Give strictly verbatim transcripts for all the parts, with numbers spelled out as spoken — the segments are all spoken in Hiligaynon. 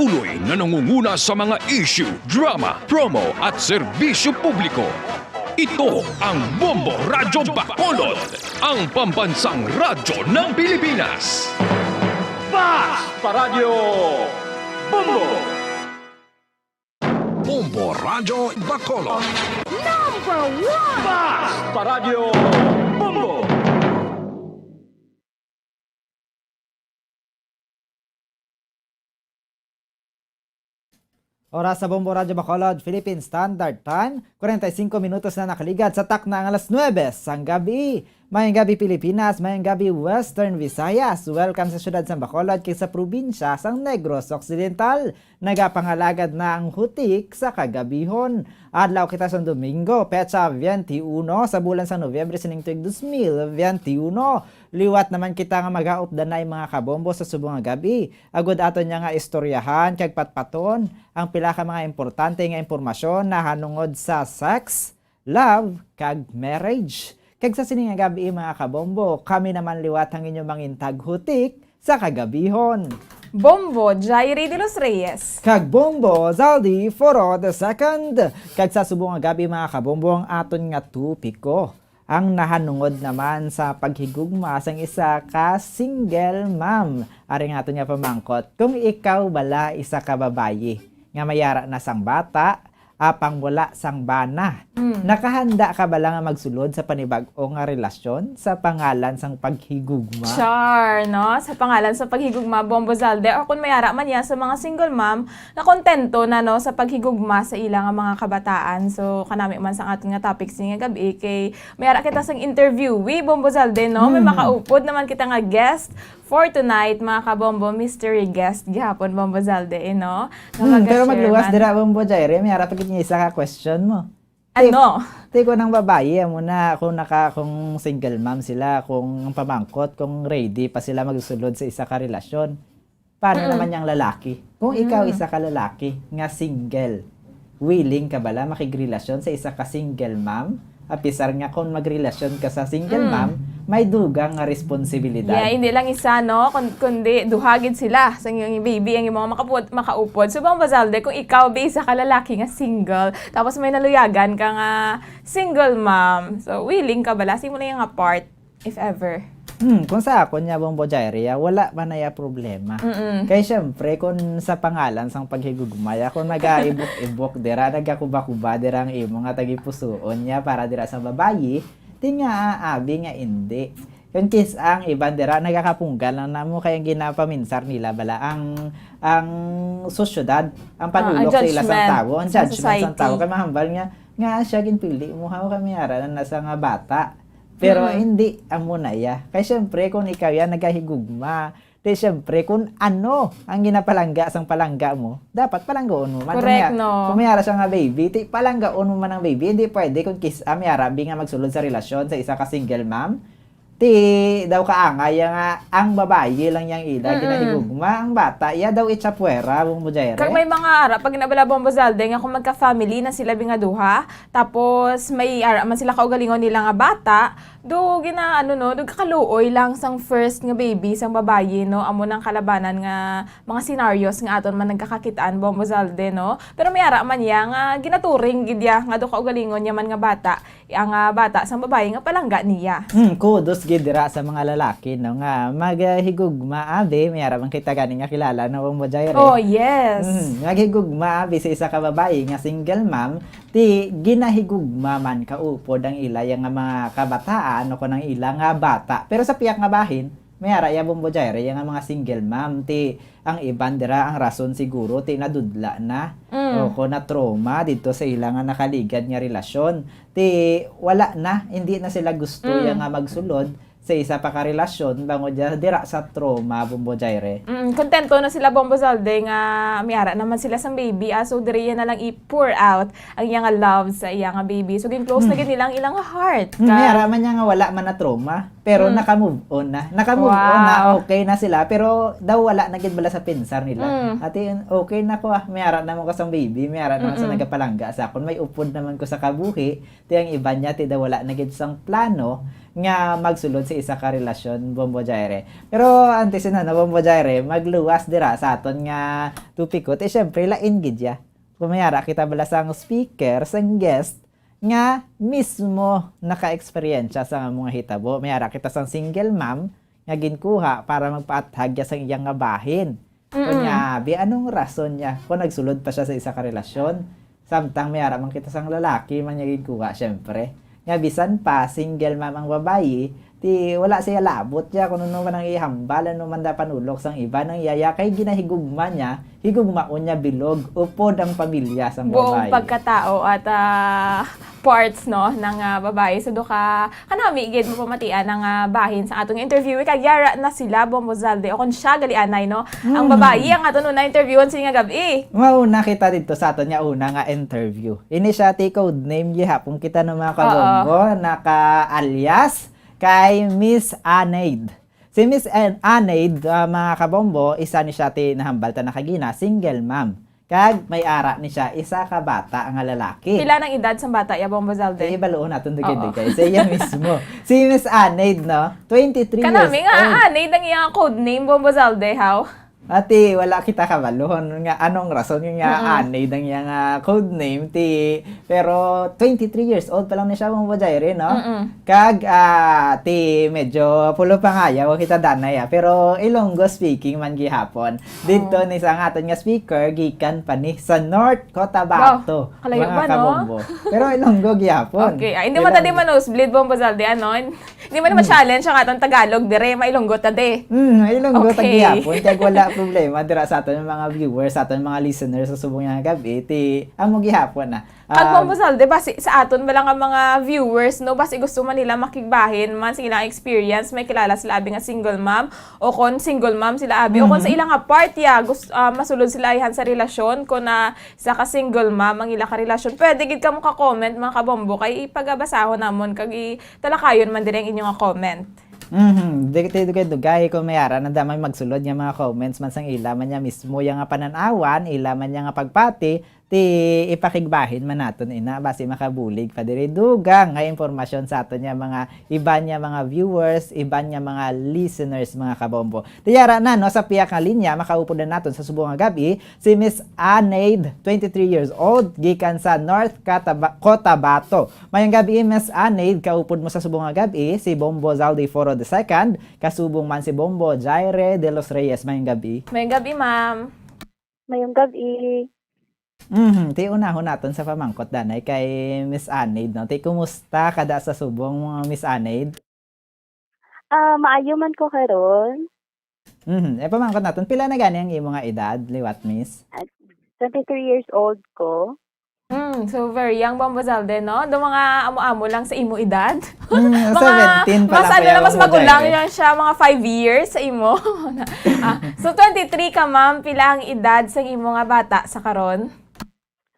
Uloy na nangunguna sa mga issue, drama, promo at serbisyo publiko. Ito ang Bombo Radyo Bacolod, ang pambansang radyo ng Pilipinas. Bas Paradyo Bombo! Bombo Radyo Bacolod. Number one! Bas Paradyo Bombo! Oras sa Bombo Radyo Bacolod, Philippine Standard Time, kwarenta y singko minutos na nakaligad sa takna ang alas nuwebe sang gabi. Mayong gabi, Pilipinas. Mayong gabi, Western Visayas. Welcome sa siyudad sang Bacolod kag sa probinsya sang Negros Occidental. Nagapangalagad na ang hutik sa kagabihon. Adlaw kita sang Domingo, petsa twenty-one sa bulan sang Nobyembre sining tuig dos mil twenty-one. Liwat naman kita nga magaupdanay, mga kabombo, sa subong nga gabi. Agud aton niya nga istoryahan kag patpaton ang pila ka mga importante nga impormasyon nahanungod sa sex, love, kag marriage. Kag sa sini nga gabi, mga kabombo, kami naman liwat ang inyo mangintag hutik sa kagabihon. Bombo Jairi de los Reyes. Kag Bombo Zaldi Foro the second. Kag sa subong nga gabi, mga kabombo, ang aton nga topiko ang nahanungod naman sa paghigugma sang isa ka single mom. Ari nga aton nga pamangkot, kung ikaw bala isa ka babayi nga may ara na sang bata, apang wala sang bana, Mm. nakahanda ka bala nga magsulod sa panibag-o nga relasyon sa pangalan sang paghigugma? Char, no? Sa pangalan sa paghigugma, Bombo Zalde, o kung may ara man niya sa mga single mom, nga kontento na, no, sa paghigugma sa ila nga mga kabataan. So, kanami man sang aton nga topic sini nga gabi, kay may ara kita sang interviewee, Bombo Zalde, no? May Hmm. makaupod naman kita nga guest for tonight, mga kabombo, mystery guest gihapon, Bombo Zalde, eh, no? Nga Hmm, pero magluwas dira, Bombo Jaire, may ara pa gid nga isa ka question mo. Ano? Ti, ti kung ang babayi, amo na, kung naka-, kung single mom sila, kung ang pamangkot, kung ready pa sila magsulod sa isa ka relasyon, paano Mm-mm. naman yang lalaki? Kung ikaw Mm. isa ka lalaki nga single, willing ka bala makigrelasyon sa isa ka single mom? Apisar nga kung magrelasyon ka sa single Mm. mom, may dugang nga responsibilidad. Yeah, hindi lang isa, no? Kun-, kundi duha gid sila. Sa iyang baby, ang imong makapu-, makaupod. So, Bombo Zalde, kung ikaw, be, isa ka lalaki nga single, tapos may naluyagan ka nga single mom, so, willing ka bala? Sige mo na yung nga part. If ever. Hmm, kung sa akon niya, Bombo Jairi, ah, wala man na ya problema. Mm-mm. Kay syempre, kung sa pangalan sang paghigugma, ya, kung nagaibok-ibok dira, nagakuba-kuba dira ang imo nga tagipusuon niya para dira sa babayi, ti nga, ah, abi nga indi. Kung kis-, ang iban dira, nagakapunggal lang namo kay ang ginapaminsar nila bala ang, ang sosyedad, ang Ah, ang panulok sa ila sang judgment tawo, ang sa judgment sang society. Tawo. Kay mahambal nga, nga siya ginpili mo, ha, kay may ara na sa nga bata. Pero Mm-mm. hindi, amo na iya. Kay syempre, kung ikaw yan nagahigugma, di syempre, kung ano ang ginapalangga sang palangga mo, dapat palanggaon mo man. Correct, kung may, no? Kung may ara siya nga baby, ti palanggaon mo man ang baby. Hindi pwede kung kis-, ah, may ara, bi nga magsulod sa relasyon sa isa ka single mom. Ti daw kaangay nga ang babayi lang yang ila Mm-mm. ginahigugma, ang bata, iya daw itsapwera, Bombo Jaire. Kag may mga ara, pag ginabala, Bombo Zalde, nga kung magka-family na sila, bi nga duha, tapos may ara man sila kaugalingon nila nga bata, do gina-, ano, no, do kakaluoy lang sang first nga baby sang babayi, no? Amo nang kalabanan nga mga scenarios nga aton man nagkakakitaan, Bombo Zalde, no? Pero may ara man niya nga ginaturing gid ya nga do kaugalingon niya man nga bata, ang, ah, bata sang babayi nga palangga niya. Hmm, kudos gid dira sa mga lalaki, no, nga maghigugma, abi, may ara man kita gani nga kilala, no, Bombo Jaire? Oh, yes. Hmm, maghigugma, abi, sa isa ka babayi nga single mom, ti ginahigugma man kaupod ang ila ya nga mga kabataan o kon ang ila nga bata. Pero sa pihak nga bahin, may ara ya, Bombo Jaire, ya nga mga single mom, ti ang iban dira ang rason siguro ti nadudla na Mm. o kon na-trauma didto sa ila nga nakaligad nga relasyon. Ti wala na, hindi na sila gusto Mm. ya nga magsulod sa isa pa ka relasyon, bangod ya dira sa trauma, Bombo Jaire. Mm, kontento na sila, Bombo Zalde, nga may ara naman sila sang baby, ah, so diri ya na lang i-pour out ang iya nga love sa iya nga baby. So, gin-close na Hmm. gid nila ang ilang heart. Hmm, may ara man niya nga wala man na trauma, pero Hmm. naka-move on na. Naka-move on na, Wow. okay na sila, pero daw wala na gid bala sa pensar nila. Hmm. Ati, okay na ko, ah, may ara naman ko sang baby, may ara naman sa Hmm. nagapalangga sa akon, may upod naman ko sa kabuhi, ti ang iban niya, ti daw wala na gid sang plano nga magsulod sa isa ka relasyon, Bombo Jaire. Pero antes na, no, Bombo Jaire, magluwas dira sa aton nga topiko, ti syempre, lain gid ya. Kung may ara kita bala sang speaker, sang guest, nga mismo naka-eksperyensya sa mga hitabo. May ara kita sang single mom nga ginkuha para magpaathag ya sang iyang nga bahin. Mm-mm. Kunya, bi, anong rason niya kung nagsulod pa siya sa isa ka relasyon? Samtang may ara man kita sang lalaki man niya ginkuha, syempre. Nga bisan pa single mom ang babayi, ti wala siya labot niya kung ano man ang ihambal, ano man da panulok sang iba nang iya ya, kay ginahigugma niya, higugmaon niya bilog, upod ang pamilya sang Buong babayi. Pagkatao at, ah, parts, no, ng, ah, babayi. So, do ka, kanami gid mapamatian ang, ah, bahin sa atong interview. Kag yara na sila, Bombo Zalde, o kung siya, gali anay, no? Ang Mm. babayi, ang aton una interviewon sini nga gab-i. Mauna kita dito sa aton nga una nga interview. Ini siya, ti code name gihapon kita ng mga Oo. kabombo, naka-alias kay Miss Anaid. Si Miss An-, Anaid, ah, mga kabombo, isa ni siya ti nahambal ta na kagina, single mom. Kag may ara ni siya, isa ka bata nga lalaki. Pila nang edad sang bata ya, Bombo Zalde? Eh, ibaluon naton dugay-dugay. Oo. Sa iya mismo. Si Miss Anaid, no? Twenty-three years old. Kanami nga, Anaid ang iyang code name, Bombo Zalde, how? Ati, wala kita kabaluhon nga anong rason nga Mm-mm. Anaid ang iyang, ah, code name, ti, pero twenty-three years old pa lang ni siya, Bombo Jaire, no? Mm-mm. Kag, ah, ti, medyo pulo pa nga, ya, wa kita danay, ah, pero Ilonggo speaking man gihapon. Dito Oh. ni sa aton nga speaker, gikan pa ni sa North Cotabato, Wow, kalayo mga ba, no? kabombo. Pero Ilonggo gihapon. Okay. Ay, hindi Ilang man tadi man nosebleed, Bombo Zalde, anon? Hindi man Hmm. ma-challenge ang atong Tagalog, dire, mailunggot ta, de. Hmm, mailunggot ta Okay. gihapon. Kaya wala problema dira sa aton mga viewers, sa aton mga listeners sa subong nga gab-i. Ti, amo gihapon na. Kag Um, Bombo Zalde, basi sa aton bala nga mga viewers, no, basi gusto man nila makigbahin man sa ilang experience, may kilala sila abi nga single mom, o kon single mom sila abi, o kon sa Mhm. ilang nga part, ya, gus-, ah, masulod sila ihan sa relasyon, kon, ah, sa ka single mom ang ila ka relasyon. Pwede gid kamo ka-comment, mga kabombo, kay ipagabasahon namon, kag i-, talakayon man diri ang inyo nga comment. Mhm. Di, di, dugay-dugay kung may ara na damay magsulod nga mga comments man sang ila man niya mismo ya nga panan-awan, ila man niya nga pagpati, ti ipakigbahin man naton ina, basi makabulig pa diri dugang nga impormasyon sa aton nga mga iban nga mga viewers, iban nga mga listeners, mga kabombo. Ti yara na, no, sa piyak nga linya, makaupod na naton sa subong nga gab-i, si Miss Anaid, twenty-three years old, gikan sa North Cataba-, Cotabato. Mayong gab-i, Miss Anaid, kaupod mo sa subong nga gab-i, si Bombo Zaldi Foro the second, kasubong man si Bombo Jaire de los Reyes. Mayong gab-i. Mayong gab-i, ma'am. Mayong gab-i. Mhm, ti unahon naton sa pamangkot danay kay Miss Anaid, no? Ti kumusta kada sa subong, Miss Anaid? Ah, maayo man ko karon. Mhm. Eh, pamangkot naton, pila na gani ang imo nga edad, liwat, miss? Ah, twenty-three years old ko. Mm, so very young, Bombo Zalde, no? Do mga amo-amo lang sa imo edad. Mm, Mga seventeen pa mas lang ano kaya na, mas ako, magulang Jaime. Lang siya, mga five years sa imo. Ah, so, twenty-three ka, ma'am. Pila ang edad sa imo nga bata sa karon?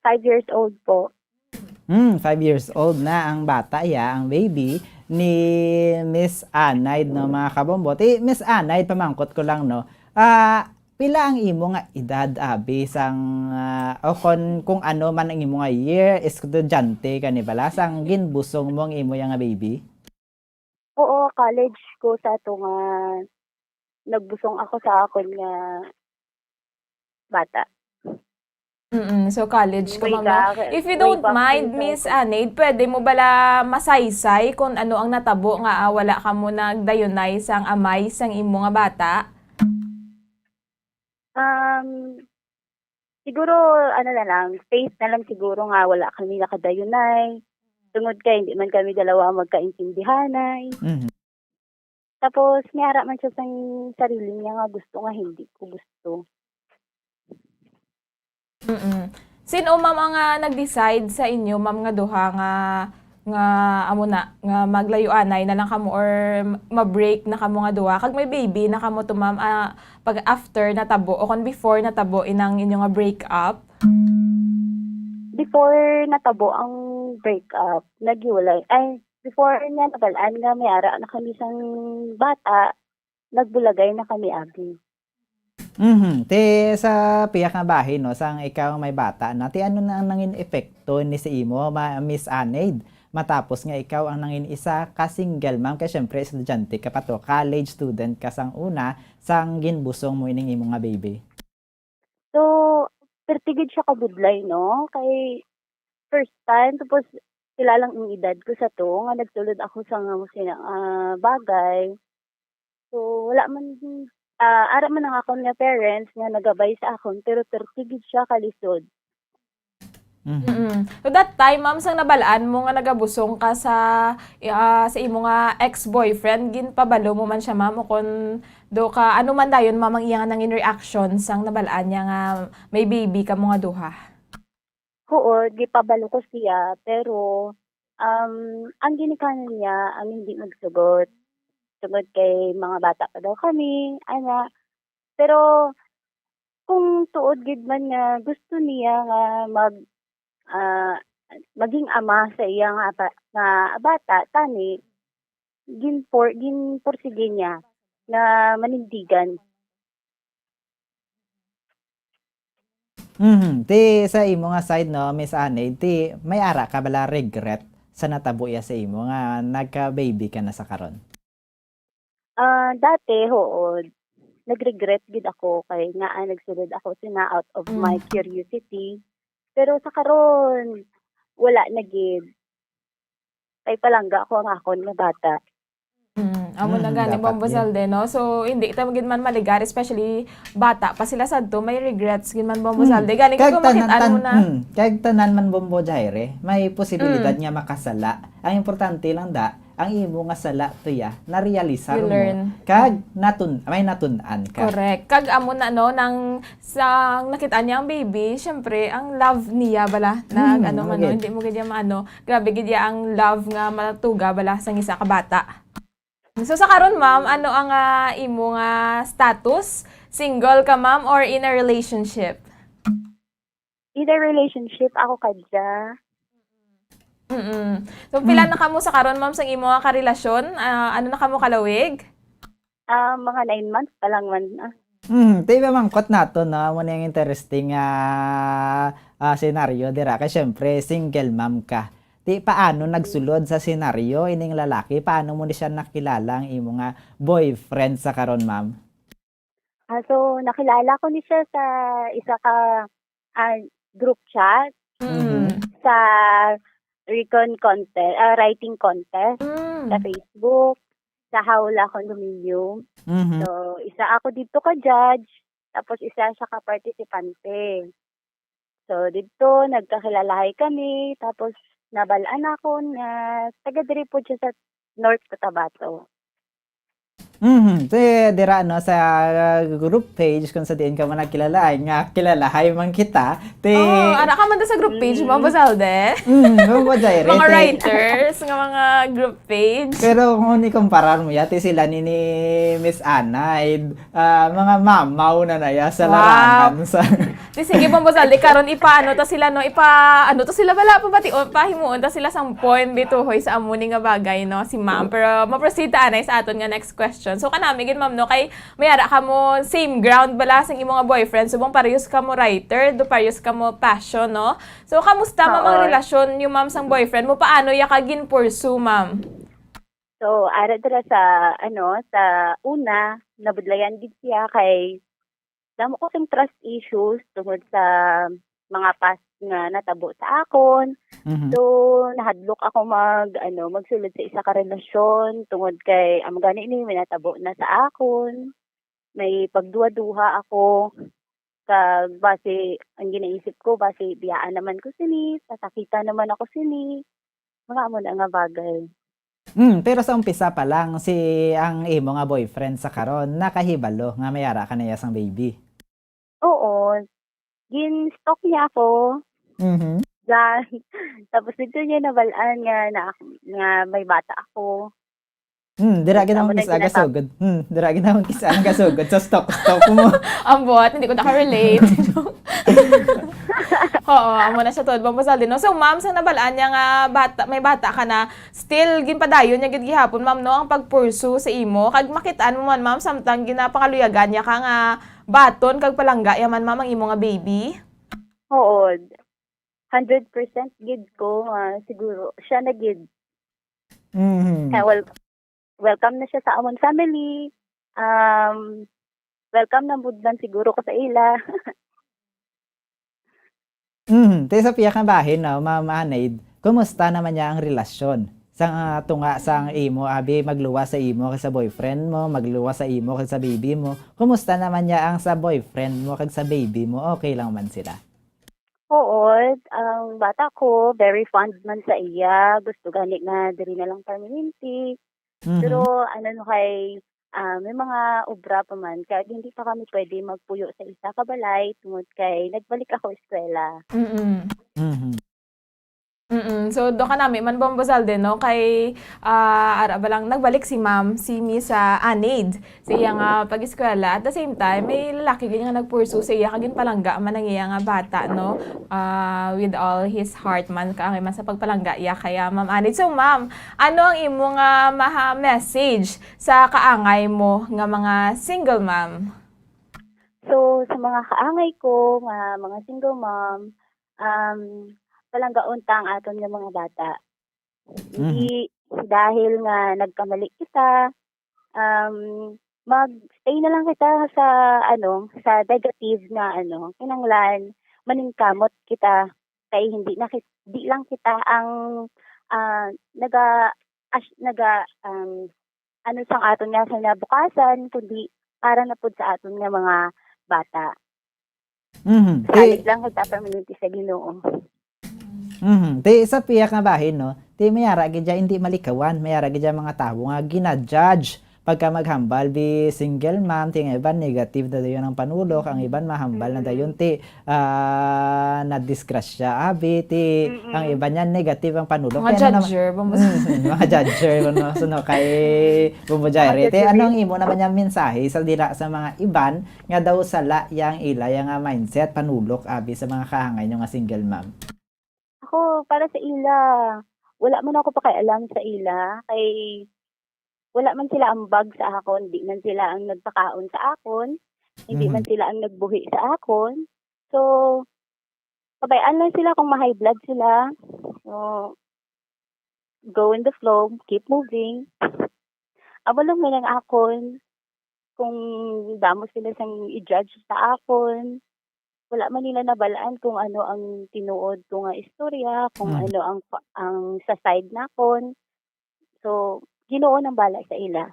Five years old po. Hmm, five years old na ang bata, ya, ang baby ni Miss Anaid, no, mga kabombo. Ti, Miss Anaid, pamangkot ko lang, no. Ah, pila ang imo nga edad, abi, sang, ah, o kon, kung ano man ang imo nga year, estudyante ka ni bala, sang ginbusong mo ang imo ya nga baby? Oo, college ko sa ato nga nagbusong ako sa akon nga bata. Mm, so college ka, Way ma'am, no? back, If you way don't back mind, two thousand. Miss Anaid, pwede mo bala masaysay kung ano ang natabo nga, ah, wala ka mo nagdayunay sang amay sang imo nga bata? Um, siguro, ano na lang, faith na lang siguro nga wala kami nakadayunay. Tungod kay hindi man kami dalawa magkaintindihanay. Mhm. Tapos, may ara man siya sang sarili niya nga gusto nga hindi ko gusto. Mm. Sin-o, ma'am, ang, ah, nag-decide sa inyo, ma'am, nga duha nga, nga amo na, nga maglayuanay na lang kamo or ma-break na kamo nga duha? Kag may baby na kamo to, ma'am, ah, pag after natabo o kon before natabo inang inyo nga break up? Before natabo ang break up, naghiwalay. Ay, before niya nabal-an nga may ara na kami sang bata, nagbulagay na kami, abi. Mhm. Ti sa piyak nga bahin, no, sang ikaw may bata na, ti ano na ang nangin epekto ni sa imo, ma-, Miss Anaid? matapos nga ikaw ang nangin isa ka single mom, kay syempre estudyante ka pa to, college student ka sang una, sang ginbusong mo ining imo nga baby? So, perti gid siya kabudlay, no? Kay first time, tapos sila lang ang edad ko sa to, nga nagsulod ako sa nga sina-, ah, bagay. So, wala man, ah, ara man ang akon nga parents nga nagabay sa akon, pero perti gid siya kalisod. Mhm. Mm. So, that time, ma'am, sang nabalaan mo nga nagabusong ka sa, ah, sa imo nga ex-boyfriend, ginpabalo mo man siya, ma'am, o kon do ka, ano man dayon, ma'am, ang iya nga nangin reaction sang nabalaan niya nga may baby kamo nga duha? Oo, gipabalo ko siya, pero, um, ang ginikanan niya ang hindi magsugot, tungod kay mga bata pa daw kami, ana. Pero kung tuod gid man nga gusto niya nga mag-, ah, maging ama sa iya nga apa-, nga bata, tani, ginpor-, ginpursige niya nga manindigan. Mhm. Ti sa imo nga side, no, Miss Anaid, ti may ara ka bala regret sa natabo iya sa imo nga nagka-baby ka na sa karon? Ah, dati, huod. Nag-regret gid ako kay ngaa nagsulod ako sina out of my Mm. curiosity. Pero sa karon, wala na gid. Kay palangga ko ang akon nga bata. Mm, amo na Mm, gani, dapat Bombo gid. Zalde, no? So, hindi ta gid man maligar, especially bata pa sila sadto, may regrets gid man, Bombo Mm. Zalde. Gani, Kag kung tanan, makit-an tan-, mo na. mm, kag tanan man, Bombo Jaire, may posibilidad Mm. nga makasala. Ang importante lang da, ang imo nga sala, tuya, narealisar You mo. learn. Kag natun-, may natun-an ka. Correct. Kag amo na, no, nang sang nakit-an niya ang baby, syempre, ang love niya bala, nag-, Mm, ano amo man, no, gid. hindi mo gid niya maano. Grabe gid ya ang love nga matuga bala sang isa ka bata. So, sa karon, ma'am, ano ang, ah, imo nga status? Single ka, ma'am, or in a relationship? In a relationship ako kadya. Mm-mm. So, pila Mm. na kamo sa karon, ma'am, sang imo nga karelasyon? Ah, ano na kamo kalawig? Ah, mga nine months pa lang man, ah. Hmm, ti mamangkot nato, no? Amo ni ang interesting nga, ah, senaryo dira. Kay syempre, single mom ka. Ti paano nagsulod sa senaryo ining lalaki? Paano mo ni siya nakilala ang imo nga boyfriend sa karon, ma'am? Ah, so, nakilala ko ni siya sa isa ka, ah, group chat. Mm. Mhm. Sa recon contest, ah, writing contest Mm. sa Facebook, sa Howla Condominium. Mhm. So, isa ako didto ka judge, tapos isa siya ka partisipante. So, didto, nagkakilalahay kami, tapos nabal-an ako nga taga diri po siya sa North Cotabato. Mhm. Ti, dira, no, sa group page kung sa diin ka man nagkilala, ay nga kilalahay man kita. Ti Oh, ara ka man to sa group page, Mm. Ma'am Bazalde? Mm, Ma'am Bazalde, Mga ti writers, nga mga group page. Pero kung ikumparar mo ya, ti sila ni, ni Miss Anaid, ah, mga mamaw na naya sa Wow. larangan sa Di sige, Bombo Zaldi, karon ipaano ta sila, no? Ipa-, ano ta sila bala, pabation, pahimuon ta sila sang poem dito, hoy, sa amo ni nga bagay, no? Si ma'am. Pero ma-proceed ta anay sa aton nga next question. So, kanami gid, ma'am, no? Kay may ara kamo same ground bala sang imo nga boyfriend. Subong parehas kamo writer, do parehas kamo passion, no? So, kamusta, ma'am, ang Oo. relasyon niyo, ma'am, sang boyfriend mo? Paano ya ka gin-pursue, ma'am? So, ara dira sa, ano, sa una, nabudlayan gid siya kay damo ko sing trust issues tungod sa mga past nga natabo sa akon. Mhm. So, nahadlok ako mag, ano, magsulod sa isa ka relasyon tungod kay amo gani ni may natabo na sa akon. May pagduha-duha ako. Kag basi, ang ginaisip ko, basi biyaan naman ko sini, sasakitan naman ako sini. Mga amo na nga bagay. Mm, pero sa umpisa pa lang, si, ang imo nga boyfriend sa karon, nakahibalo nga may ara ka na iya sang baby? Oo. Gin-stalk niya ako. Mhm. Yan. Tapos dito niya nabal-an nga na, nga may bata ako. Hmm, dira Tapos ginawang ako na kisa tinatap- gasugod. Hmm, dira ginawang kisa ang gasugod sa stalk, stalk mo. Ang buhat, hindi ko nakarelate. Oo, amo na siya tuod, Ma'am Rosaldi, no? So, ma'am, sa nabalaan niya nga bata, may bata ka na, still, ginpadayon niya gid gihapon, ma'am, no, ang pag-pursue sa imo. Kag makit-an mo man, ma'am, samtang ginapangaluyagan niya ka nga baton kag palangga ya man, ma'am, ang imo nga baby? Oo. hundred percent gid ko nga siguro siya na gid. Mhm. Kaya wel-, welcome na siya sa amon family. Um, welcome na pud man siguro ko sa ila. Mhm. Ti sa pihak nga bahin, no, Ma'am Anaid, kumusta naman niya ang relasyon? Sa, ah, tunga sang imo, abi, magluwas sa imo kag sa boyfriend mo, magluwas sa imo kag sa baby mo. Kumusta naman niya ang sa boyfriend mo kag sa baby mo? Okay lang man sila? Oo, ang bata ko, very fond man sa iya. Gusto gani nga diri na lang permanente. Mhm. Pero ano, no, kay, ah, may mga obra pa man, kaya hindi pa kami pwede magpuyo sa isa ka balay tungod kay nagbalik ako eskwela. Mm-mm. Mhm. Mm-mm. So, do kanami man, Bombo Zalde, no? Kay, ah, ara ba lang, nagbalik si ma'am, si Miss, ah, Anaid, sa iya nga pag-eskwela. At the same time, may lalaki gid nga nagpursue sa iya, kag ginpalangga man ang iya nga bata, no? Ah, with all his heart man, kaangay man sa pagpalangga iya kaya, Ma'am Anaid. So, ma'am, ano ang imo nga maha-message sa kaangay mo nga mga single mom? So, sa mga kaangay ko nga mga single mom, um, palanggaon ta ang aton nga mga bata. Mhm. Hindi dahil nga nagkamali kita, um, mag-stay na lang kita sa, ano, sa negative nga, ano, kinahanglan maningkamot kita kay hindi na kit-, di lang kita ang, ah, naga-, as-, naga-, um, ano, sang aton nga kinabukasan, kundi para na pud sa aton nga mga bata. Mhm. Salig lang kita permanente sa Ginoo. Mhm. Ti sa pihak nga bahin, no? Ti may ara gid dya hindi malikawan, may ara gid dya mga tawo nga gina-judge pagka maghambal bi single mom, ti ang iban negative na dayon ang panulok, ang iban mahambal na dayon ti, ah, nadisgrasya, abi, ti Mm-mm. ang iban niya negative ang panulok. Mga Kaya ano naman judger, ba mo Mm, mga judger, ano, so, no, kay Bombo Jaire. Mga Ti judger. Ano ang imo naman niya mensahe sa dira sa mga iban nga daw sala yang ila yang, ah, mindset, panulok, abi, sa mga kaangay nyo nga single mom? Ako, para sa ila, wala man ako pakialam sa ila, kay wala man sila ambag sa akon, di man sila ang nagpakaon sa akon, hindi Mhm. man sila ang nagbuhi sa akon. So, pabayaan lang sila kung ma-high blood sila. So, go in the flow, keep moving. Amo lang man ang akon. Kung damo sila sang i-judge sa akon, wala man nila nabalaan kung ano ang tinuod ko nga istorya, kung Mm. ano ang pa-, ang sa side nakon. So, Ginoo nang bala sa ila.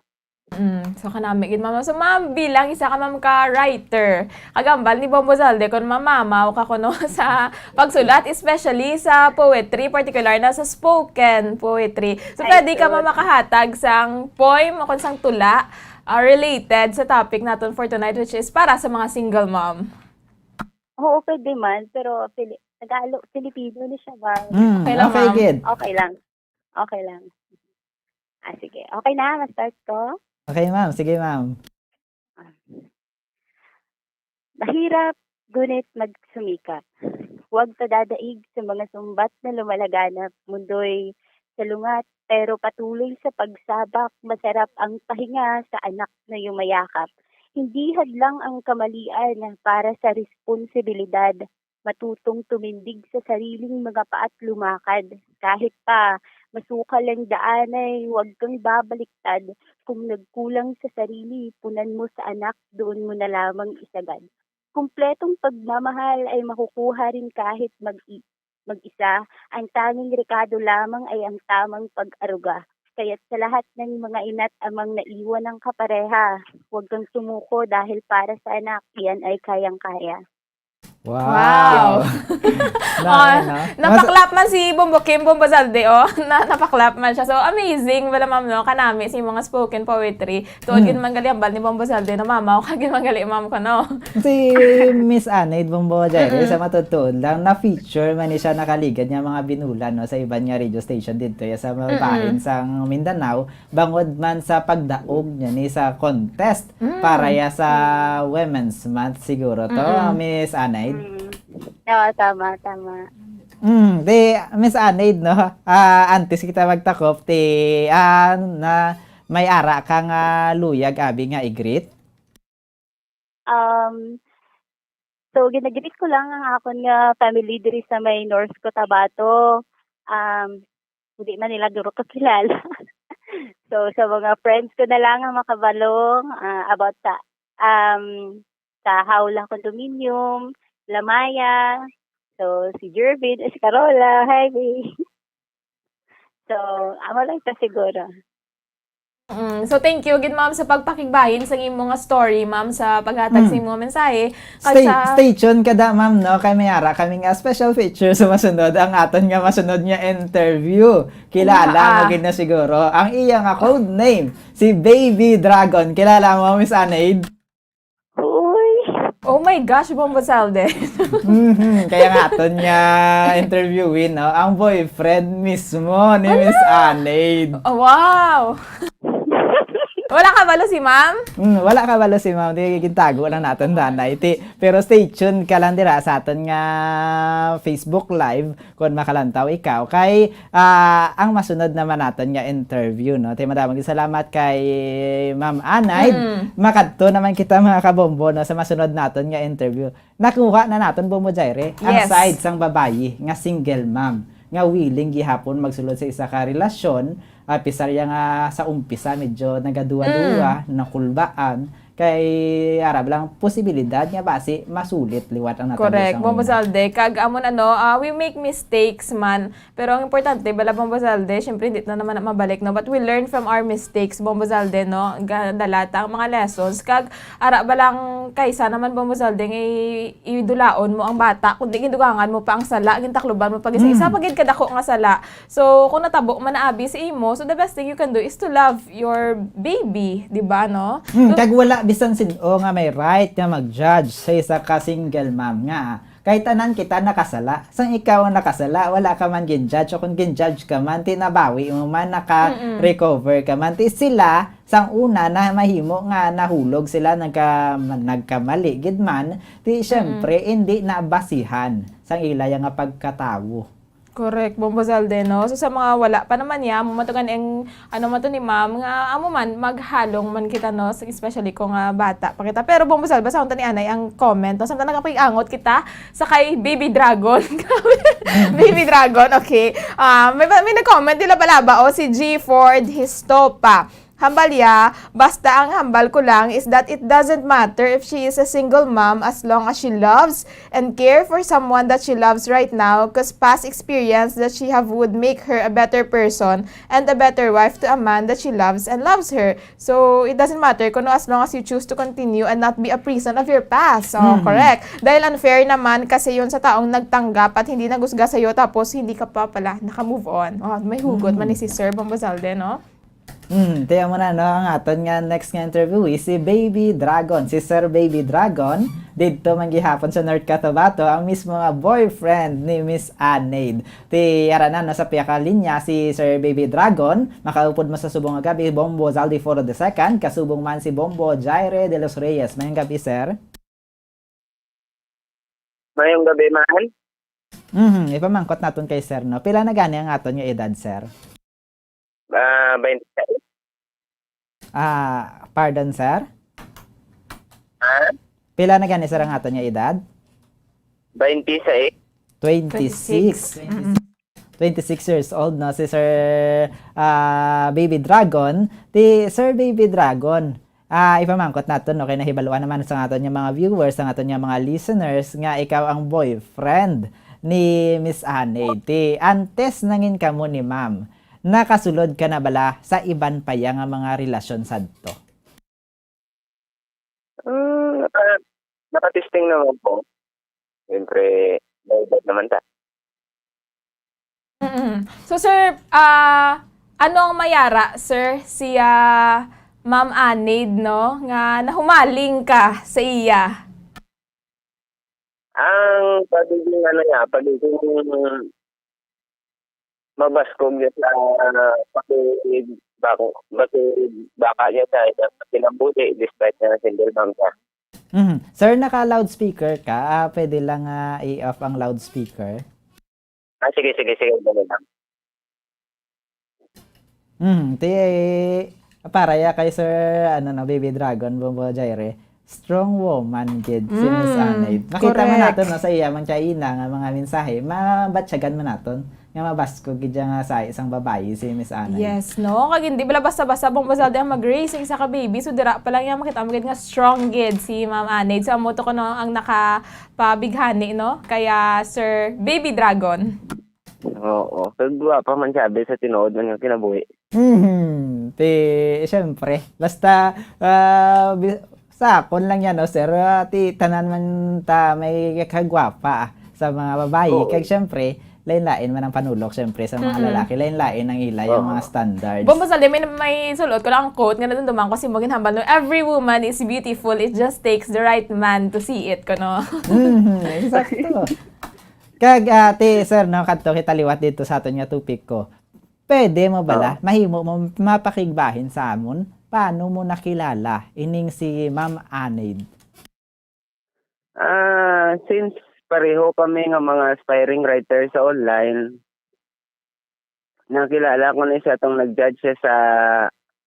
Mm, so kanami gid, ma'am. So, ma'am, bilang isa ka, ma'am, ka writer, kagambal ni Bombo Zalde kon mamamaw ka kuno sa pagsulat, especially sa poetry, particular na sa spoken poetry. So, Ay, pwede ka, sure. ma'am, makahatag sang poem o kung sang tula, ah, related sa topic naton for tonight, which is para sa mga single mom. Oo, pwede man, pero Pili-, Tagalog, Filipino ni siya, ma'am. Mm, Okay lang, okay, ma'am. gid. Okay lang. Okay lang. Ah, sige. Okay na, ma-start ko? Okay, ma'am. Sige, ma'am. Ah. Mahirap, ngunit magsumikap. Huwag padadaig sa mga sumbat na lumalaganap, mundoy salungat, pero patuloy sa pagsabak, masarap ang pahinga sa anak na yumayakap. Hindi hadlang ang kamalian para sa responsibilidad, matutong tumindig sa sariling mga paa at lumakad. Kahit pa masukal ang daan ay huwag kang babaliktad. Kung nagkulang sa sarili, punan mo sa anak, doon mo na lamang isagad. Kumpletong pagmamahal ay makukuha rin kahit mag-i-, mag-isa. Ang tanging rekado lamang ay ang tamang pag-aruga. Kaya't sa lahat ng mga ina't amang naiwan ang kapareha, huwag kang sumuko dahil para sa anak, iyan ay kayang-kaya. Wow! Wow. Na, Oh, ano? Mas- napaklap man si Bombo Kim, Bombo Zalde, oh. Na, napaklap man siya. So, amazing, wala, ma'am, no? Kanami si mga spoken poetry. Tuod Hmm. gid man gali hambal ni Bombo Zalde, no, mama? O ka gid man gali, ma'am, ko, no? Si Miss Anaid Bombo Jaire, Mm-mm. sa matutuon lang, na-feature man ni siya nakaligad nga mga binulan, no, sa iban nga radio station didto ya sa Mm-mm. bahin sang Mindanao, bangod man sa pagdaog niya ni sa contest Mm. para ya sa Women's Month siguro to, Mm-mm. Miss Anaid? Mm. Oo, tama, tama. Mm, di, Miss Anaid, no? Ah, antes kita magtakop, ti, ah, na, may ara ka nga luyag, abi, nga i-greet? Um, So, ginagreet ko lang ang akon nga family diri sa may North Cotabato. Um, hindi man nila duro kakilala. So, sa mga friends ko na lang ang makabalo, ah, about sa, um, sa Haula Condominium, Lamaya. So, si Jervin, eh, si Carola. Hi, babe. So, amo lang ta siguro. Mm. So, thank you gid, ma'am, sa pagpakigbahin sa imo nga story, ma'am, sa paghatag sa Mm. imo nga mensahe. Kag Stay, sa stay tuned ka da, ma'am, no? Kay may ara kami nga special feature sa masunod, ang aton nga masunod nga interview. Kilala Ah. mo gid na siguro. Ang iya nga code name, si Baby Dragon. Kilala mo, Miss Anaid? Uy. Oh my gosh, Bombo Salde. Mhm. Kaya nga aton nga interviewin, no? Ang boyfriend mismo ni Miss Anaid. Oh, wow. Wala kabalo si ma'am? Mm, wala kabalo si ma'am. Di, gintago lang naton, danay. Ti, pero stay tuned ka lang dira sa aton nga Facebook Live. Kon makalantaw ikaw kay, ah, ang masunod naman naton nga interview, no? Tay madamo gid salamat kay Ma'am Anay. Mm. Makadto naman kita, mga kabombo, no, sa masunod naton nga interview. Nakuha na naton, Bombo Jaire, ang Yes. side sang babayi nga single mom, nga willing gihapon magsulod sa isa ka relasyon, ah, pisar ya nga sa umpisa medyo nagaduwa-duwa, Mm. nakulbaan, kay arab lang posibilidad nga basi masulit liwat ang natabo Correct, sa Bombo una. Salde. Kag amon ano, ah, we make mistakes man. Pero ang importante, bala, Bombo Salde, syempre, hindi na naman na mabalik, no? But we learn from our mistakes, Bombo Salde, no? Ga-, dala ta ang mga lessons. Kag ara ba lang kaysa naman, Bombo Salde, nga i-, idulaon mo ang bata, kundi gindugangan mo pa ang sala, gintakluban mo pa gid sa isa Mm. pa gid kadako nga sala. So, kung natabo man na abi sa imo, so the best thing you can do is to love your baby, di ba, no? Hmm, So, kag wala bisan sin-o nga may right nga mag-judge sa isa ka single mom nga kay tanan kita nakasala. Sang ikaw ang nakasala, wala ka man gin-judge, o kung gin-judge ka man, ti nabawi mo man, Mm-mm. naka-recover ka man. Ti sila, sang una na mahimo nga nahulog sila, nagka-, nagkamali gid man, ti Mm-mm. syempre, hindi na basihan sang ila ya nga pagkatawo. Correct, Bombo Salde, no? So, sa mga wala pa naman niya, amo man to gani ang, ano man to ni ma'am, nga amo man, maghalong man kita, no? Especially kung, ah, bata pa kita. Pero, Bombo Salde, basahon ta ni Anay ang comment, no? Samtang nakapag-angot kita sa kay Baby Dragon. Grabe. Baby Dragon, okay. Ah, may, may nag-comment, di laba-laba, oh, si G Ford Histopa. Hambal ya, basta ang hambal ko lang is that it doesn't matter if she is a single mom as long as she loves and care for someone that she loves right now, 'cause past experience that she have would make her a better person and a better wife to a man that she loves and loves her. So, it doesn't matter kuno as long as you choose to continue and not be a prison of your past. So, Mm. correct. Dahil unfair naman kasi yun sa taong nagtanggap at hindi nagusga sa'yo tapos hindi ka pa pala naka-move on. Oh, may hugot man ni Mm. si Sir Bombo Salde, no? Hmm, tiyan mo na, no, ang aton nga next nga interviewee, si Baby Dragon, si Sir Baby Dragon, didto man gihapon sa North Cotabato, ang mismo nga boyfriend ni Miss Anaid. Ti, ara na, no, sa pihaka linya si Sir Baby Dragon, makaupod mo sa subong nga gab-i, Bombo Zaldi Foro the second, kasubong man si Bombo Jaire de los Reyes. Mayong gab-i, sir. Mayong gab-i, man. Mhm, ipamangkot naton kay sir, no? Pila na gani ang aton nga edad, sir? Ah, twenty-six. Ah, pardon, sir? Ha? Pila na gani, sir, ang aton nga edad? Twenty-six. Twenty-six. Twenty-six. Mm-mm. Twenty-six years old, no? Si Sir, ah, Baby Dragon. Ti, Sir Baby Dragon, ah, ipamangkot naton, no, kay nahibaluan naman sa aton nga mga viewers, sa aton nga mga listeners, nga ikaw ang boyfriend ni Miss Anay. Ti, antes nangin kamo ni ma'am, nakasulod ka na bala sa iban pa ya nga mga relasyon sadto? Mm, naka-, naka-testing naman po. Siyempre, may edad naman ta. Mm-mm. So, sir, ah, ano ang mayara, sir, siya, Ma'am Anaid, no, nga nahumaling ka sa iya? Ang pagiging, ano niya, pagiging mabaskog niya sa pagiging bako-, pagiging baka niya sa, sa kinabuhi, despite na single mom siya. Mhm. Sir, naka-loudspeaker ka? Ah, pwede lang, ah, i-off ang loudspeaker? Ah, sige, sige, sige, dali lang. Hmm, ti, para ya kay Sir, ano, no, Baby Dragon, Bombo Jaire. Strong woman gid si Miss Mm, Anaid. Makita man correct. naton, no, sa iya man siya ina nga mga mensahe, mabatyagan man naton nga mabaskog gid siya nga sa isang babayi si Miss Anaid. Yes, no? Kag hindi bala basta-basta, Bong Bazalde, ang mag-raise sa isa ka baby. So, dira pa lang yan, makita mo gid nga strong gid si Ma'am Anaid. So, amo to kuno ang nakapabighani, no? Kaya, Sir Baby Dragon. Oo. Kag gwapa man siya, abi, sa tinuod man nga kinabuhi. Mhm. Ti, siyempre, basta, ah, bi-, sa akon lang yan, no, sir, ah, ti, tanan man ta may kagwapa, ah, sa mga babayi. Oo. Kag siyempre, lain-lain man ang panulok, siyempre, sa mga Mm-mm. lalaki. Lain-lain ang ila, yung Oo. mga standards. Bong Bazalde, may, may sulot ko lang ang quote nga nadumduman ko si Morgan Hambal, no? "Every woman is beautiful. It just takes the right man to see it," ko, no? Mhm, eksakto. Kag, ah, ti, sir, no, kadto kita liwat dito sa aton nga topic ko. Pwede mo bala, Oo. mahimo mo mapakigbahin sa amon? Paano mo nakilala ining si Ma'am Anaid? Ah, since pareho kami nga mga aspiring writer sa online, nakilala ko ni siya tong nag-judge siya sa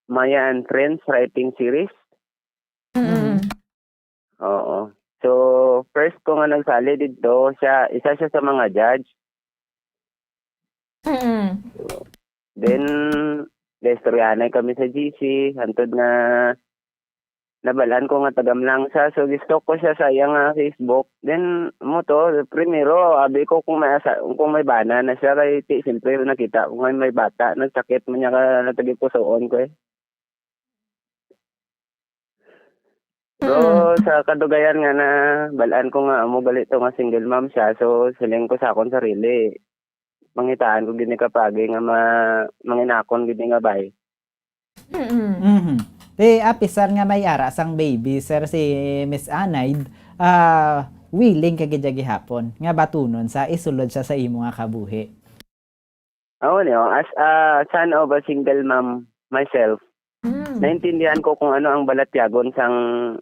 Maya and Friends Writing Series. Mm-mm. Mm. Oo. So, first ko nga nagsali didto, siya, isa siya sa mga judge. Mm. Then, naistoryahanay kami sa G C, hantod nga nabal-an ko nga taga Mlangsa. So, gi-stalk ko siya sa iya nga Facebook. Then, mo to, primero, abi ko kung may asa-, kung may bana na siya, kay ti, siyempre, nakita ko nga may bata, nagsakit man niya ka tagipusoon ko, eh. So, Mm. sa kadugayan nga nabal-an ko nga amo gali to nga single mom siya, so siling ko sa akon sarili, pangitaan ko gid ni kapagi nga ma-, manginakon gid ni nga bay. Mm-mm. Mhm. Ti, apisar nga may ara sang baby, sir, si Miss Anaid, ah, willing ka gid gihapon nga batunon sa isulod siya sa imo nga kabuhi. Aw, ni, oh, as a son of a single mom myself, Mm. naintindihan ko kung ano ang balatyagon sang,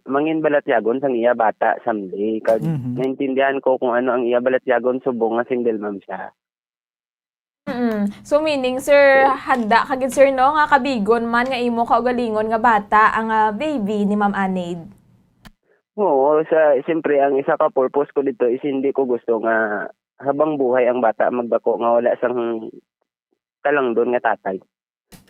mangin balatyagon sang iya bata someday. Kag Mhm. naintindihan ko kung ano ang iya balatyagon subong nga single mom siya. Mm. So, meaning, sir, handa ka gid, sir, no, nga kabigon man nga imo kaugalingon nga bata ang, ah, baby ni Ma'am Anaid? Oo, sa, siyempre, ang isa ka purpose ko dito is hindi ko gusto nga habang buhay ang bata magdako nga wala sang kalangdon nga tatay.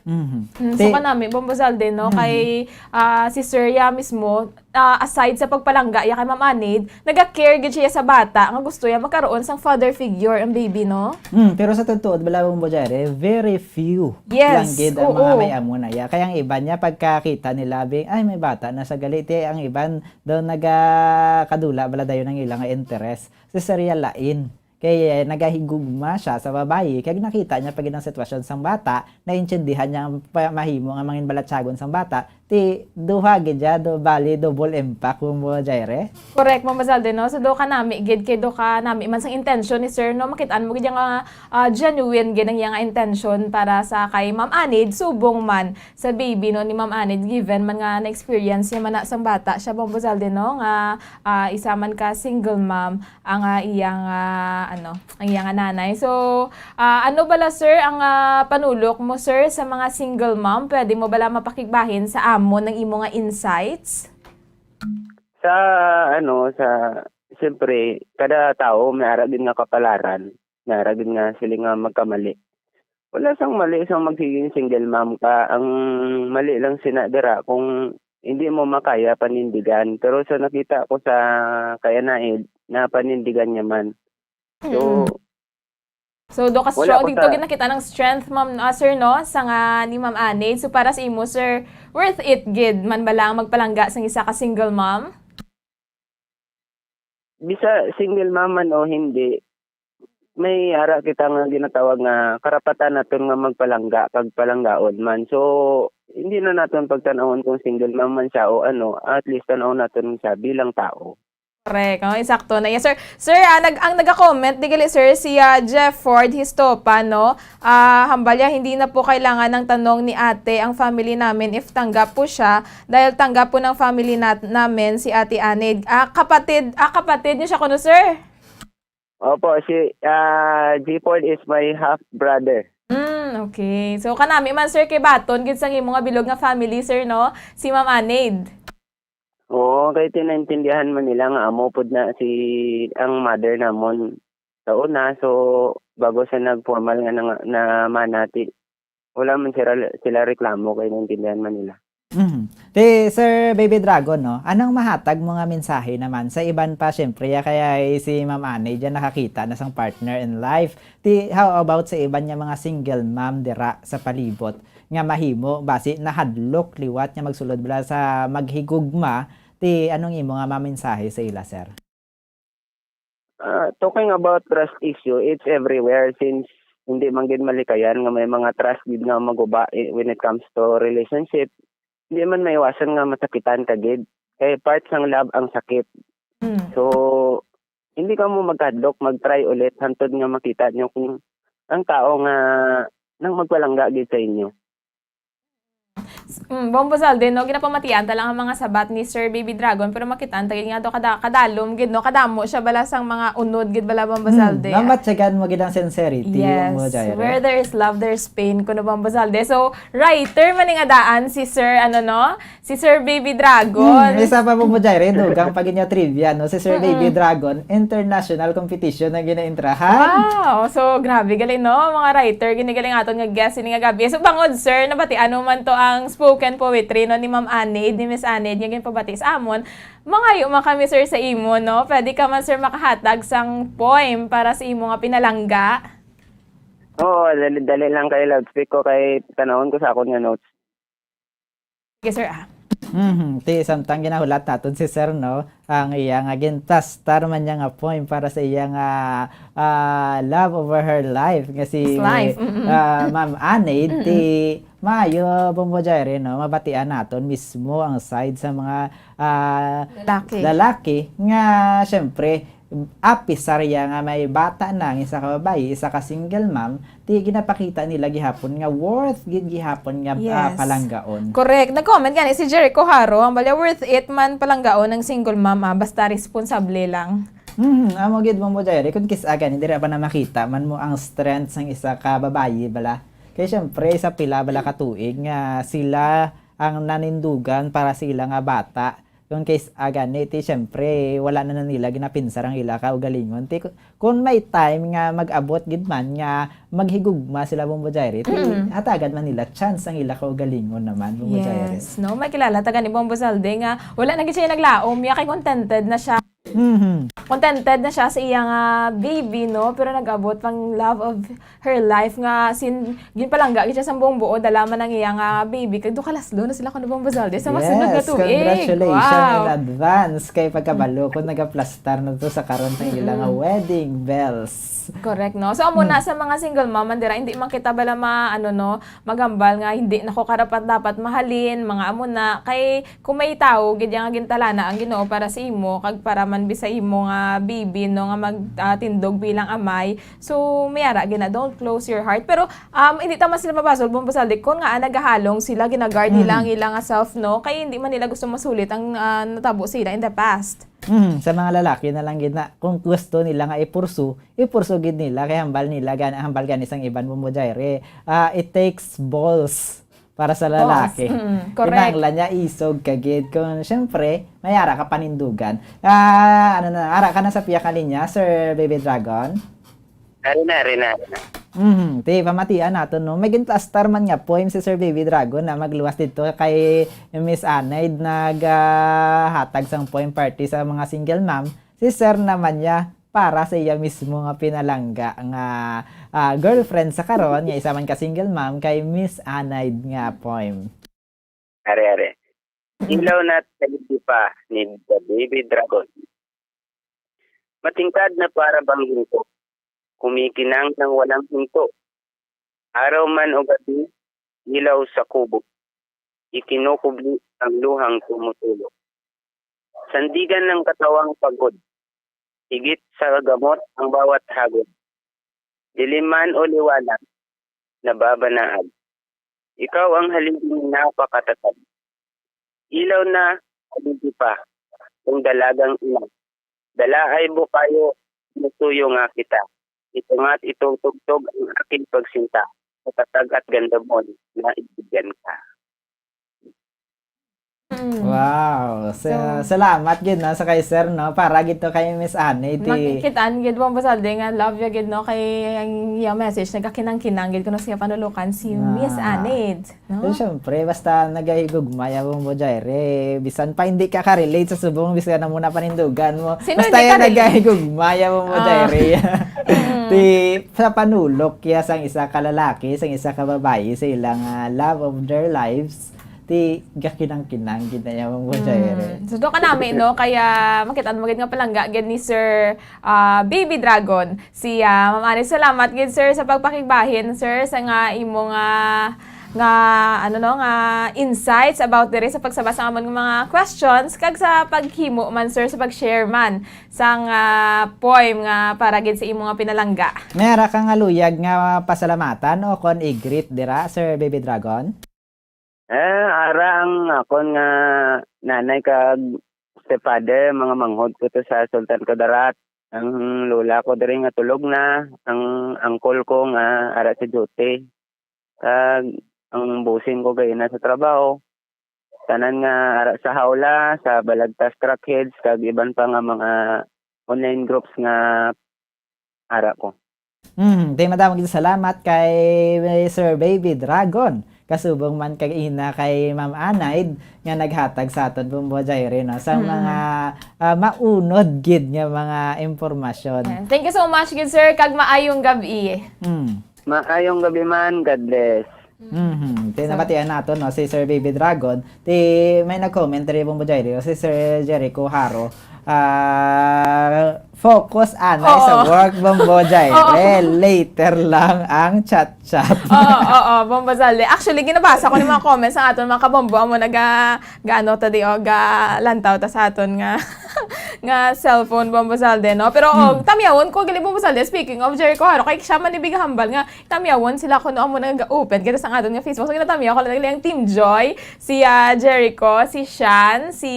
Mhm. Mm, so Ti- kanami, Bong Bazalde, no, Mhm. kay, ah, si Sir ya mismo, ah, aside sa pagpalangga ya kay Ma'am Anaid, naga-care gid siya sa bata nga gusto ya magkaroon sang father figure ang baby, no? Mm, pero sa totoo, bala, Bong Bojare, very few Yes, lang gid ang oo. mga may amo na ya. Kaya ang iban niya, pagkakita nila, bing, "Ay, may bata na sa gali." Ti, ang iban daw nagakadula bala dayon ang ilang interest. Si Sir ya lain. Kay, eh, nagahigugma siya sa babayi, kag nakita niya pa gid ang sitwasyon sang bata, naintindihan niya ang pa-, mahimo nga mangin balatyagon sang bata, ti duha gid siya, do-, bali, double impact, Bong Bojare. Correct, Ma'am Bazalde, no? So, do kanami gid, kay do kanami man sang intention ni Sir, no? Makit-an mo gid nga, ah, genuine gid ang iya nga intention para sa kay Ma'am Anaid, subong man sa baby, no, ni Ma'am Anaid, given man nga na-experience niya man na sang bata siya, Bong Bazalde, no? Nga, ah, isa man ka single mom ang, ah, iyang, ah, ano, ang iyang, ah, nanay. So, ah, ano bala, sir, ang, ah, panulok mo, sir, sa mga single mom? Pwede mo bala mapakigbahin sa amon ang imo nga insights? Sa, ano, sa, siyempre, kada tawo may ara gid nga kapalaran, may ara gid nga sila nga magkamali. Wala sang mali sang magsiging single mom ka. Ang mali lang sina dira kung hindi mo makaya panindigan. Pero sa nakita ko sa kay Anaid, napanindigan niya man. So, Mm. So, do ka wala strong, ko dito sa gid nakita ng strength, ma'am, ah, sir, no? Sa nga ni Ma'am Anaid. So, para sa imo, sir, worth it gid man bala ang magpalangga sang isa ka single mom? Bisa single mom man o hindi, may ara kita nga ginatawag nga karapatan naton nga magpalangga kag palanggaon man. So, hindi na naton pagtan-awon kung single mom man siya o ano, at least tan-awon naton siya bilang tao. Correct. Oh, insakto na. Yes, sir. Sir, ah, nag-, ang naga-comment, di gali, sir, si, ah, Jeff Ford Histopa, no? Ah, hambal niya, hindi na po kailangan ng tanong ni ate ang family namin if tanggap po siya, dahil tanggap po ng family nat-, namin si Ate Anid. Ah, kapatid, ah, kapatid niyo siya kuno, sir? Opo, si, ah, G Ford is my half brother. Mm, okay. So, kanami man, sir, kay baton gid sang imo nga bilog nga family, sir, no? Si Ma'am Anaid. Oo, kay tinaintindihan man nila nga amo pud na si, ang mother namon sa una. So, bago sa nag-formal nga nang-, namanati, wala man sila, sila reklamo kay naintindihan man nila. Mhm. Ti, Sir Baby Dragon, no? Anong mahatag mo nga mensahe naman sa iban pa? Siyempre, ya kaya si Ma'am Anay dyan nakakita na sang partner in life. Ti, how about sa iban nga mga single mom dira sa palibot nga mahimo, basi nahadlok liwat nga magsulod bala sa maghigugma? Ti, anong imo nga mamensahe sa ila, sir? Ah, talking about trust issue, it's everywhere since hindi man gid malikayan nga may mga trust gid nga maguba, eh, when it comes to relationship. Hindi man maiwasan nga masakitan ka gid. Kay part sang love ang sakit. Mm. So, hindi ka mo magkadlok, mag-try ulit hantod nga makita nyo kung ang tao nga nang magpalangga gid sa inyo. Mm, Bombo Zalde, no? Ginapamatian ta lang ang mga sabat ni Sir Baby Dragon, pero makitaan ta gid nga to kada, kadalom gid, no? Kadamo siya bala sang mga unod gid bala, Bombo Hmm, Zalde. Mamatyagan mo gid ang sincerity, Yes. Bombo Jaire. Where there is love, there's pain, kuno Bombo Zalde. So, writer man ni nga daan si Sir, ano, no? Si Sir Baby Dragon. Hmm, isa pa, Bombo Jaire, dugang pa gid nga trivia, no? Si Sir Mm-mm. Baby Dragon, international competition ang ginaintrahan. Wow! So, grabe gali, no? Mga writer, gini gali ang aton nga guest ini nga gabi. So, bangod, sir, nabatian mo man to ang spoken poetry, no, ni Ma'am Anaid, ni Miss Anaid, nga ginpabati sa amon. Mangayo man kami, sir, sa imo, no? Pwede ka man, sir, makahatag sang poem para sa imo nga pinalangga? Oo, dali, dali lang kay loudspeak ko kay tanawon ko sa akon nga notes. Sige, sir, ah. Mhm. Ti, samtang ginahulat naton si sir, no, ang iya nga gintastar man niya nga poem para sa iya nga, ah, love over her life nga si, His life, mm-mm. ah, Ma'am Anaid, Mm-mm. ti maayo, Bombo Jaire, no, mabatian naton mismo ang side sa mga, ah, Lalaki. lalaki nga, syempre, apisar ya nga may bata na ang isa ka babayi, isa ka single mom, ti ginapakita nila gihapon nga worth gid gihapon nga, ah, Yes. palanggaon. Correct. Nag-comment gani si Jericho Haro, ang balya, "Worth it man palanggaon ang single mom, ah, basta responsable lang." Mhm, amo gid, Bombo Jaire, kung kis-a gani, dira pa na makita man mo ang strength sang isa ka babayi bala. Kay syempre, sa pila bala ka tuig nga sila ang nanindugan para sa ila nga bata. Kung kis-a gani, ti, syempre, wala na, na nila ginapinsar ang ila kaugalingon. Ti, ku-, kung may time nga mag-abot gid man nga maghigugma sila, Bombo Jaire, ti, Mm. hatagan man nila chance ang ila kaugalingon naman, Bombo Jaire. Yes, no? May kilala ta gani, Bombo Zalde, nga wala na gid siya naglaom. Ya kay contented na siya. Mhm. Contented na siya sa iya nga baby, no? Pero nag-abot pang love of her life nga sin-, ginpalangga gid siya sa buong buo, dala man ang iya nga baby. Kag duha ka laslo na sila kuno, Bombo Zalde, sa masunod nga Yes, tuig. Congratulations Wow. in advance kay pagkabalo ko nagaplastar na to sa karon sa ila nga Mm-mm. wedding bells. Correct, no? So, amo na Hmm. sa mga single mom man dira, hindi man kita bala ma-, ano, no, maghambal nga hindi na ko karapat-dapat mahalin, mga amo na. Kay kung may tawo gid nga gintalana ang Ginoo para sa imo, kag para man bi sa imo nga baby, no, nga mag-, ah, tindog bilang amay, so, may ara gid na, don't close your heart. Pero, um, hindi ta man sila mabasol, Bombo Zalde, kung nga, ah, nagahalong sila, ginaguard nila Mm. ang ila nga self, no? Kay hindi man nila gusto masulit ang, ah, natabo sa ila in the past. Mm, sa mga lalaki na lang gid na, kung gusto nila nga ipursu, ipursu gid nila, kay hambal nila, gan-, hambal gani sang iban, Bombo Jaire. Ah, it takes balls para sa Balls. lalaki. Mm, correct. Kinahanglan niya isog ka gid. Kung, syempre, may ara ka panindugan. Ah, ano na, ara ka na sa pihak nga linya, Sir Baby Dragon? Ari na, ari na, ari na. Mhm. Ti, pamatian naton, no? May ginplastar man nga poem si Sir Baby Dragon na magluwas dito kay Miss Anaid nag, ah, hatag sang poem party sa mga single mom. Si Sir naman niya para sa iya mismo nga pinalangga nga, ah, girlfriend sa karon nga isa man ka single mom kay Miss Anaid nga poem. Ari, ari. Mm. Ilaw na sa pa ni The Baby Dragon. Matingkad na para bang hinto. Kumikinang nang walang hinto. Araw man o gabi, ilaw sa kubo. Ikinukubli ang luhang tumutulo. Sandigan ng katawang pagod. Higit sa gamot ang bawat hagod. Dilim man o liwanag, nababanaag. Ikaw ang haligi napakatatag. Ilaw na, haligi pa, kung dalagang ina. Dalaay bukayo, musuyo nga kita. Itungat itutugtog ang aking pagsinta. Matatag at gandamon, naibigan ka. Wow. So, So, salamat gid, no, sa kay sir, no, para gid to kay Miss Annie, ti- Makikit-an gid, Bombo Saldi, nga love ya gid, no, kay ang iya message, nagkakinang-kinang gid kuno siya panulukan si Miss Ah. Annie, no? So, syempre, basta nagahigugma ya, Bombo Jaire, bisan pa hindi ka ka-relate sa subong, bisan na muna panindugan mo. Sino Basta hindi yan ka-relate? nagahigugma ya, Bombo Ah. Jaire. Mm. Ti, sa panulok ya sang isa ka lalaki, sang isa ka babayi, sa ilang, ah, love of their lives, ti gakinang-kinang gid na niya, Ma'am Jaire. Mm. So, do ka nami, no? Kaya makita mo gid nga palangga gid ni Sir, ah, Baby Dragon. Si, ah, Ma'am Annie, salamat gid, sir, sa pagpakigbahin, sir, sa nga imo nga, nga, ano, no, nga insights about diri sa pagsabas sa amon nga mga questions, kag sa paghimo man, sir, sa pag-share man sang, ah, poem nga para gid sa imo nga pinalangga. May ara ka nga luyag nga pasalamatan o kon i-greet dira, Sir Baby Dragon? Eh, ara ang akon nga nanay kag stepfather, mga manghod ko to sa Sultan Kudarat. Ang lola ko diri nga tulog na, ang uncle ko nga ara sa duty, kag ang bossing ko gay na sa trabaho. Tanan nga ara sa Hawla, sa Balagtas Crackheads, kag iban pa nga mga online groups nga ara ko. Mhm. Di, madamo gid salamat kay Sir Baby Dragon. Kasubong man kag ina kay Ma'am Anaid nga naghatag sa aton, Bombo Jaire, no, sa Mm. mga, ah, maunod gid nga mga impormasyon. Yes. Thank you so much gid, sir, kag maayong gab-i. Mm. Maayong gab-i man. God bless. Mhm. Ti, So, nabatian nato, no, si Sir Baby Dragon. Ti, may nag-comment diri, Bombo Jaire, si Sir Jericho Haro. Ah, focus anay sa Oo. work, Bombo Jaire. Oo. Later lang ang chat-chat. Oo, oo, Bombo Zalde. Actually, ginabasa ko ni mga comments sa aton mga kabombo, amo naga-, gaano ta di, o, galantaw ta sa aton nga, nga cellphone, Bombo Zalde, no? Pero, oh, Hmm. tamyawon ko, gali, Bombo Zalde, speaking of Jericho Haro, kay siya man ni bigahambal nga, tamyawon sila kuno amo nag-open kita sa aton nga Facebook. So, ginatamyaw ko lang ang Team Joy, si, ah, Jericho, si Shan, si,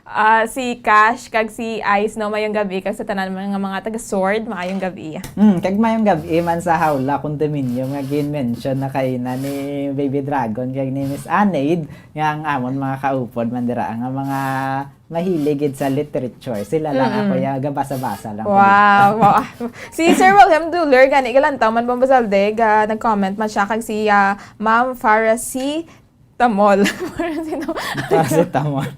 ah, si Cash, kag si Ice, no? Mayong gabi kag sa tanan mga, mga taga Sword, maayong gabi. Hmm, kag mayong gabi man sa Hawla Condominium nga gin-mention na kaina ni Baby Dragon kag ni Miss Anaid nga ang amon mga kaupod man dira nga mga mahilig gid sa literature. Sila lang, Mm-mm. ako ya gabasa-basa lang ko Wow, dito. Wow. Si Sir Wilhelm Duller, gani galantaw man, Bombo Zalde, ga, nag-comment man siya kag si, ah, Ma'am Farasi Tamol. Farasi Tam-, Farasi Tamol.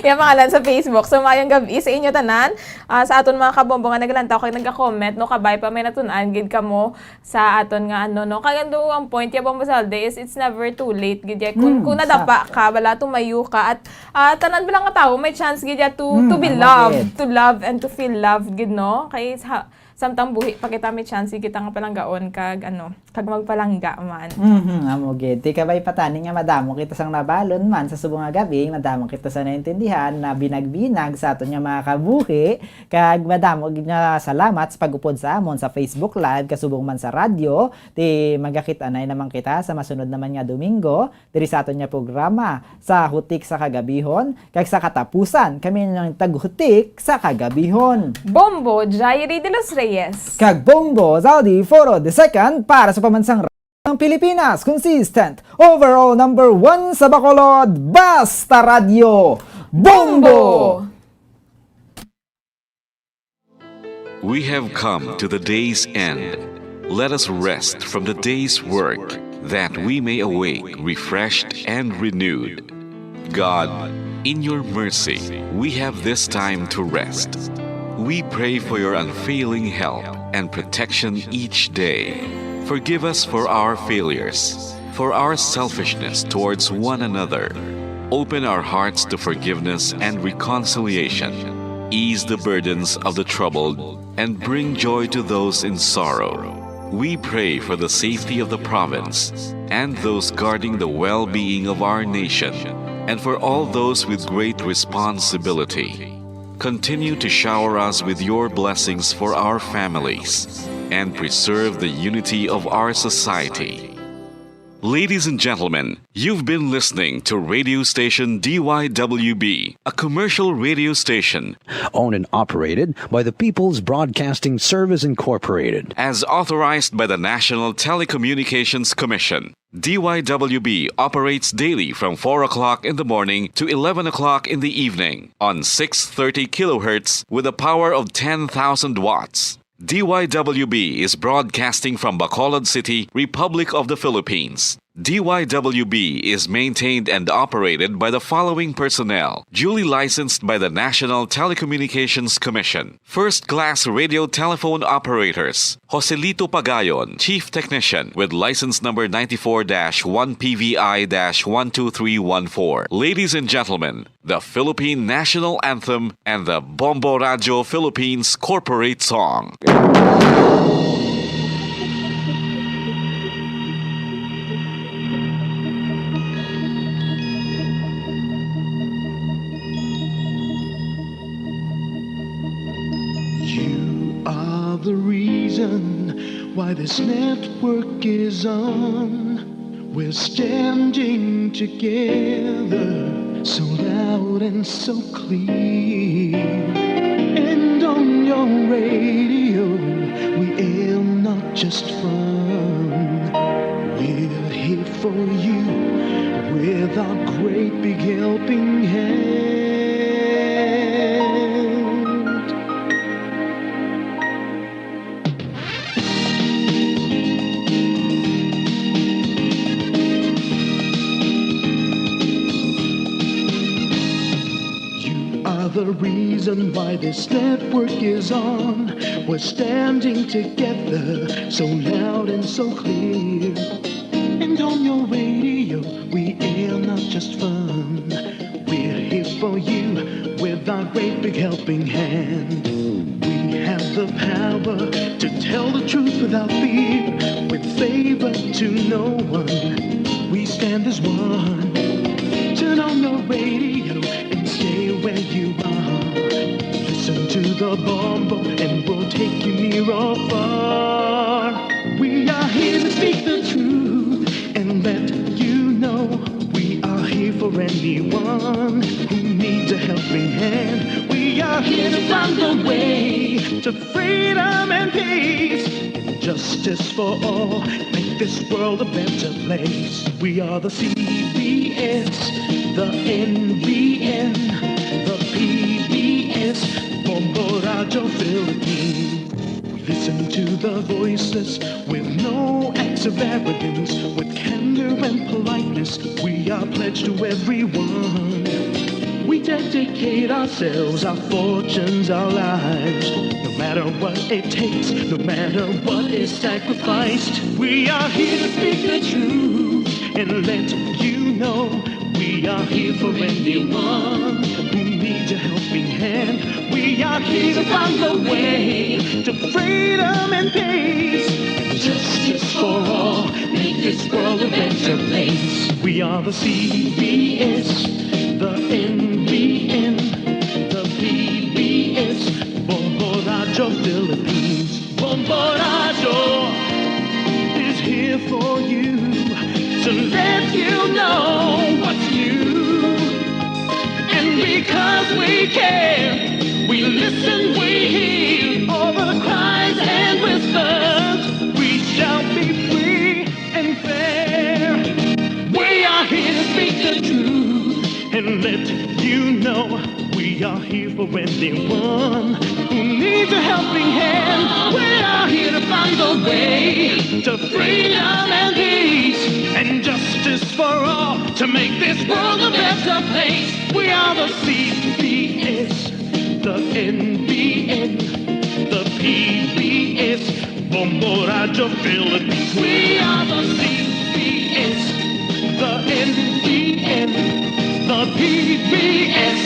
Yung pangalan sa Facebook. So, mayong gabi sa inyo tanan. Ah, sa aton mga kabombo nga nagalantaw kag nagka-comment, no, kabay pa may natun-an gid kamo sa aton nga ano, no? Kag ang dugang point, ya, Bombo Zalde, is it's never too late gid ya. Kung, Mm, kung nadapa sa ka, bala, tumayo ka, at, ah, tanan bala nga tawo may chance gid ya to, Mm, to be amo loved, gid. To love and to feel loved gid, no? Kay sa, samtang buhi pa kita, may chance gid kita nga palanggaon kag, ano, kag magpalangga man. Mhm, amo gid. Ti kabay pa tani nga madamo kita sang nabalon man sa subong nga gabi, madamo kita sa naintindihan, nabinag-binag sa aton nga mga kabuhi, kag madamo gid nga salamat sa pag-upod sa amon sa Facebook Live, kasubong man sa radyo. Ti magakit-anay naman kita sa masunod naman nga Domingo, diri sa aton nga programa, sa Hutik sa Kagabihon, kag sa katapusan, kami nang taghutik sa kagabihon. Bombo Jairi de los Reyes. Kag Bombo Zaldi Foro the second para sa Pamansang Radyo ng Pilipinas, consistent, overall number one sa Bacolod, Basta Radyo, Bombo! Bombo! We have come to the day's end. Let us rest from the day's work, that we may awake refreshed and renewed. God, in your mercy, we have this time to rest. We pray for your unfailing help and protection each day. Forgive us for our failures, for our selfishness towards one another. Open our hearts to forgiveness and reconciliation. Ease the burdens of the troubled and bring joy to those in sorrow. We pray for the safety of the province and those guarding the well-being of our nation, and for all those with great responsibility. Continue to shower us with your blessings for our families and preserve the unity of our society. Ladies and gentlemen, you've been listening to radio station D Y W B, a commercial radio station owned and operated by the People's Broadcasting Service Incorporated, as authorized by the National Telecommunications Commission. D Y W B operates daily from four o'clock in the morning to eleven o'clock in the evening on six thirty kilohertz with a power of ten thousand watts. D Y W B is broadcasting from Bacolod City, Republic of the Philippines. D Y W B is maintained and operated by the following personnel, duly licensed by the National Telecommunications Commission. First class radio telephone operators, Joselito Pagayon, Chief Technician, with license number ninety-four dash one P V I dash one two three one four. Ladies and gentlemen, the Philippine National Anthem and the Bombo Radio Philippines Corporate Song. You are the reason why this network is on. We're standing together, so loud and so clear. And on your radio, we aim not just fun. We're here for you with our great big helping hand. You are the reason why this network is on. We're standing together, so loud and so clear. And on your radio, we air not just fun. We're here for you with our great big helping hand. We have the power to tell the truth without fear, with favor to no one. We stand as one. Turn on your radio and stay where you are. Listen to the Bombo and we'll take you near or far. We are here to speak the truth and let you know we are here for anyone who needs a helping hand. We are here to find the way to freedom and peace and justice for all. Make this world a better place. We are the C B S, the N B N, the P B S, Bombo Radio Philippines. We listen to the voices with no acts of arrogance, with candor and politeness. We are pledged to everyone. We dedicate ourselves, our fortunes, our lives. No matter what it takes, no matter what is sacrificed, we are here to speak the truth and let you know we are here for anyone who needs a helping hand. We are here to find the way to freedom and peace and justice for all. Make this world a better place. We are the C B S, the N B N, the P B S, Bombo Radio Philippines. Bombo Radio is here for you to let you know what's new. And because we care, we listen, we hear all the cries and whispers. We shall be free and fair. We are here to speak the truth and let you know we are here for anyone who needs a helping hand. We are here to find the way to freedom and peace and justice for all to make this world a better place. We are the C B S, the N B N, the P B S, Bombo Radio Philippines. We are the C B S, the N B N, the P B S,